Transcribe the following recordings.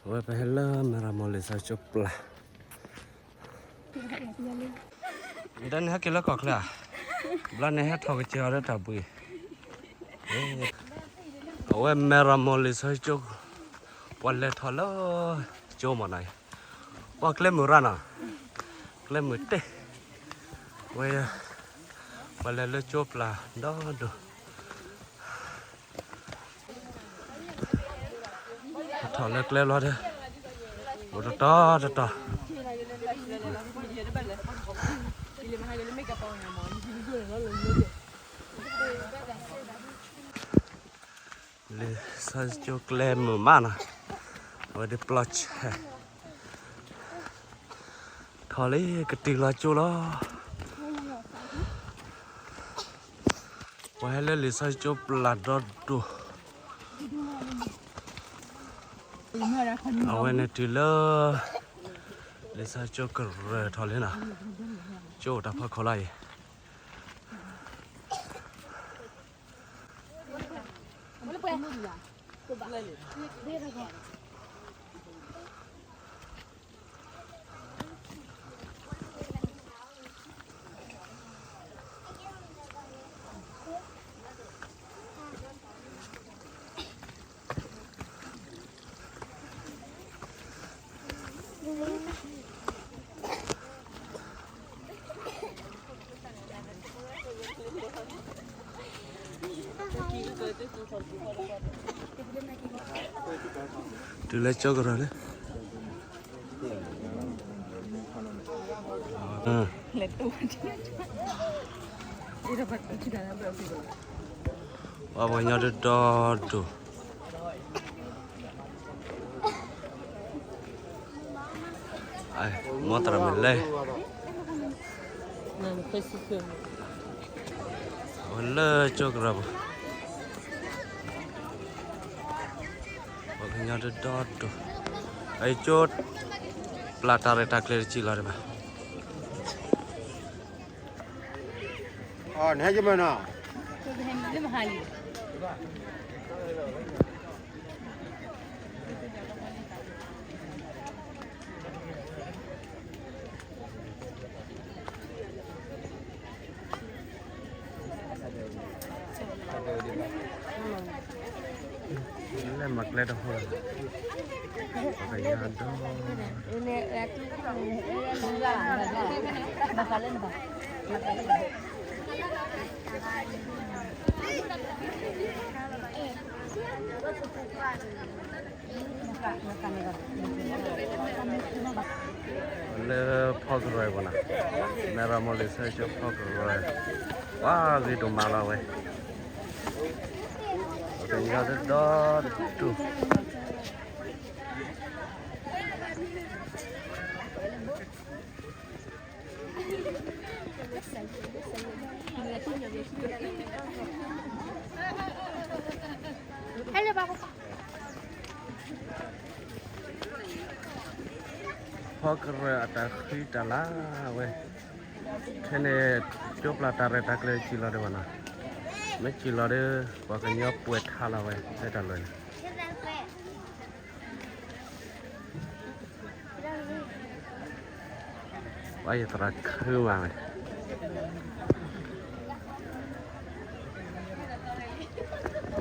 အဝဲပဟဲလၢမဲၢ်ရမိၢ်လံာ်စီဆှံကၠိပျၢ်, ဒ်န့ၣ်ဟဲက့ၤလၢကီၢ်ချၢဧါ, ဘျီန့ၣ်ဟဲထီၣ်ကစၢ်အီၤလၢတၢ်ဘှံး, အဝဲမဲၢ်ရမိၢ်လံာ်စီဆှံကၠိ, ပှၤလဲၤထီၣ်လၢကၠိမးနီၤ, ပှၤကျဲမုၢ်ရၣ်နီၤ, ကျဲမုၢ်တ့ၢ်, ဝဲ, ပှၤလဲၤလၢကၠိပျၢ်ဒီဒိၣ် ထီၣ်လၢကျဲလီၤဒီး, အိၣ်တတီၤတတီၤ, လံာ်စီဆှံကၠိကျဲမုၢ်မးနီၤ, အဝဲဒၣ်ပျီဆဲး, ထီၣ်လံကတံၢ်လီၤကၠိလီၤ. ပှၤဟဲလၢလံာ်စီဆှံကၠိပျၢ်ဒီဒိၣ်, အဝဲန့ၣ်တုၤလၢ လံာ်စီဆှံကၠိကရၢၢ်ထီၣ်လံနီၤ, ကၠိအိၣ်တၢ်ဖီခိၣ်လီၤအံၤ. တုၤလၢကၠိကရၢၢ်လံ. ပှၤကညီတဒီဒိၣ်, မ်သရၣ်မုၣ်လဲၤ အဝဲလၢကၠိကရၢၢ်ပူၤ, ပှၤကညီတဒီဒိၣ်, အကၠိပျၢ်တၢ်ရဲၣ်တၢ်ကျဲၤတစံၣ်လီၤဒံးဘၣ်. နဟဲကမၢနီၤ. လဲၤမၤကျဲတဟိ, ပှၤကညီဒီး လၢဖီကရၢၢ်ပူၤနီၤ, မဲၢ်ရမိၢ်လံာ်စီဆှံကၠိဖီကရၢၢ်, ပှၤဂ့ၤဒိၣ်မးလီၤဝဲ, ပှၤကညီတဒီတဒူၣ်. ဖီကရၢၢ်အတၢ်ဃံတၢ်လၤဝဲ, ခဲန့ၣ် ကၠိပျၢ်တၢ်ရဲၣ်တၢ်ကျဲၤစံၣ်လီၤဒံးဘၣ်နီၤ, မ့ၢ်စံၣ်လီၤဒီး ပှၤကညီပှဲၤထါလီၤဝဲ လၢတၢ်လီၢ်န့ၣ် ပှၤယသရၣ်ခုမး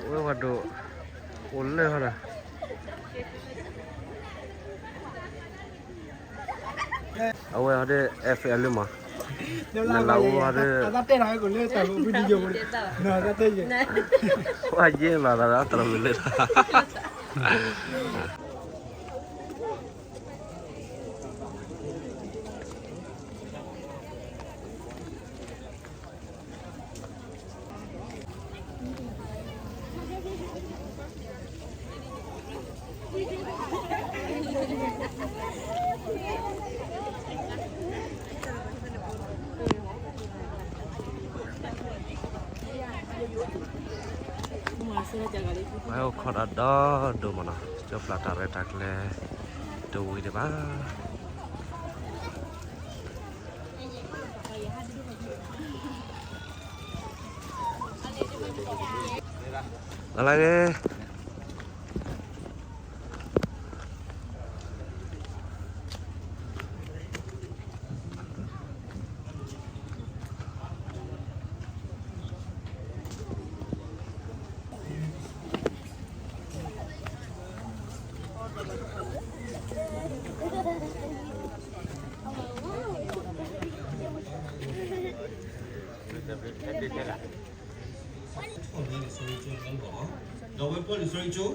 ဝဲ, ဝဲဝဲဒိၣ်, အိၣ်လၢဟီဒီး, အဝဲဟီဒီး F L မး, နလၢအိၣ်ဟီဒီး, ပှၤယဲၢ်လီၤသးဒီးသရၣ်မုၣ်လၢ ပှၤဟဲအိၣ်ခိးတၢ်ဒီဒိၣ်မးနီၤ, ကၠိပျၢ်တၢ်ရဲၣ်တၢ်ကျဲၤ တဝံၤဒံးဘၣ်. လၢ်လၢ်ဂ့ၤ. ထီၣ်လၢလံာ်စီဆှံကၠိလၢအဂီၢ်, ဒီးအဝဲပၢလံာ်စီဆှံကၠိ,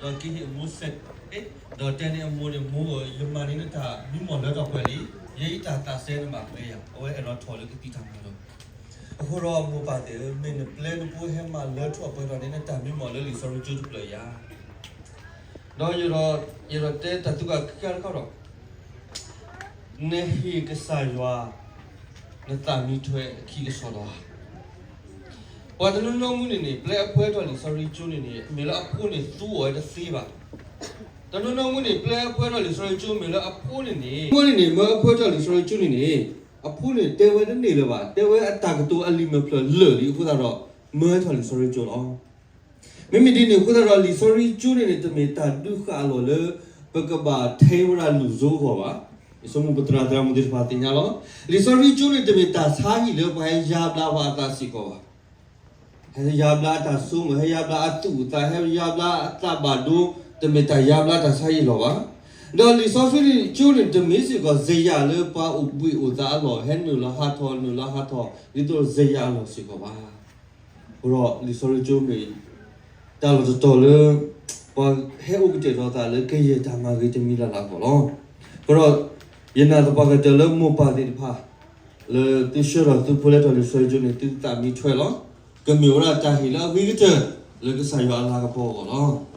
ဒီးက့ၤဟ့ၣ်အမိၢ်ဆဲး, ဒီးတဲန့ၢ်အမိၢ်န့ၣ်, မိၢ်ဧၢ, ယမၤန့ၢ်နတၢ်မံမီၢ်လၢထီၣ်ပှဲၤလံ, ယဲယတၢ်သးစဲနမၤပှဲၤယၤ, အဝဲအဲၣ်ဒိးထီၣ်လၢကသံၣ်တၢ်မၤလီၤ. အဃိဒီးမိၢ်ပၢ်သ့ၣ်ဧၢ, မ့ၢ်နပျဲနဖိဟဲမၤလၢထီၣ်ပှဲၤထီၣ်န့ၢ်နတၢ်မံမီၢ်လၢလံာ်စီဆှံကၠိတဖျၢၣ်ဧါ. ဒီးယအဲၣ်ဒိးတဲတၢ်သံကွၢ်ခံခါတခါဒီး, နဟ့ၣ်ကစၢ်ယွၤ နသးမံထွဲအခံကစီၣ်လီၤဧါ. ပှၤတနီၤနီၤမုၢ်န့ၣ်န့ၣ် ပျဲအဖိဟဲထီၣ်လံာ်စီဆှံကၠိန့ၣ်န့ၣ် မ့ၢ်လၢအဖိန့ၣ်သူအီၤဝဲတသ့ဘၣ်. တနီၤနီၤမုၢ်န့ၣ် ပျဲအဖိဟဲထီၣ်လံာ်စီဆှံကၠိမ့ၢ်လၢအဖိန့ၣ်န့ၣ်, မ့ၢ်အဖိဟဲထီၣ်လံာ်စီဆှံကၠိန့ၣ်န့ၣ်, အဖိန့ၣ်တဲဝဲတန့ၢ်လၢၤဘၣ်, တဲဝဲအတၢ်ကတိၤအလံာ်မဲာ်ဖျၢၣ်လၢာ်လံအဃိသတးဒီး, မၢဟဲထီၣ်လံာ်စီဆှံကၠိလီၤ. မ့မ့ၢ်ဒ်န့ၣ်အဃိသတးဒီး လံာ်စီဆှံကၠိန့ၣ်န့ၣ် တမ့ၢ်တၢ်ဒုးဃာ်အလီၢ်လၢ ပကဘၣ်ထဲဝဲဒၣ်လူၤစိအဂီၢ်ဘၣ်. ယဆိကမိၣ်ပသရၣ်သရၣ်မုၣ်သ့ၣ်တဖၣ်သ့ၣ်ညါလီၤ. လံာ်စီဆှံကၠိန့ၣ် တမ့ၢ်တၢ်ဆါဟံၣ်လၢပှၤဟဲယါဘျါပှၤအသးစ့ၢ်ကီးဘၣ်. ဟဲယါဘျါအတၢ်ဆိကမိၣ်, ဟဲယါဘျါအသူၣ်အသး, ဟဲယါဘျါအသးဘၣ်ဒိ, တမ့ၢ်တၢ်ယါဘျါတၢ်ဆါဟံၣ်လီၢ်ဘၣ်. ဒီးလံာ်စီဆှံကၠိန့ၣ် တမ့ၢ်စ့ၢ်ကီး စယၤလၢပှၤအိၣ်ဘှံးအိၣ်သါအလီၢ်, ဟဲနုာ်လီၤဟးထီၣ် နုာ်လီၤဟးထီၣ် ဒ်သိးစယၤအလီၢ်စ့ၢ်ကီးဘၣ်. အဃိဒီးလံာ်စီဆှံကၠိမ့ၢ် တၢ်လီၢ်တတီၤလၢ ပှၤဟဲအိၣ်ကတဲာ်ဒီးသးလၢကယဲၢ်တၢ်မၤဂ့ၤတမံၤလၢ်လၢ်အဂီၢ်လီၤ. အဃိဒီး ယနာ်သပှၢ်ကတၢၢ်လၢမိၢ်ပၢ်သ့ၣ်တဖၣ် လၢသုဆှၢထီၣ်သုဖိလဲၤထီၣ်လံာ်စီဆှံကၠိန့ၣ် သုသးမံထွဲလီၤ. ကမ့ၢ်ဝဲဒၣ်တၢ်ဟ့ၣ်လၢအဂ့ၤကတၢၢ် လၢကစၢ်ယွၤအလၤကပီၤအဂီၢ်လီၤ.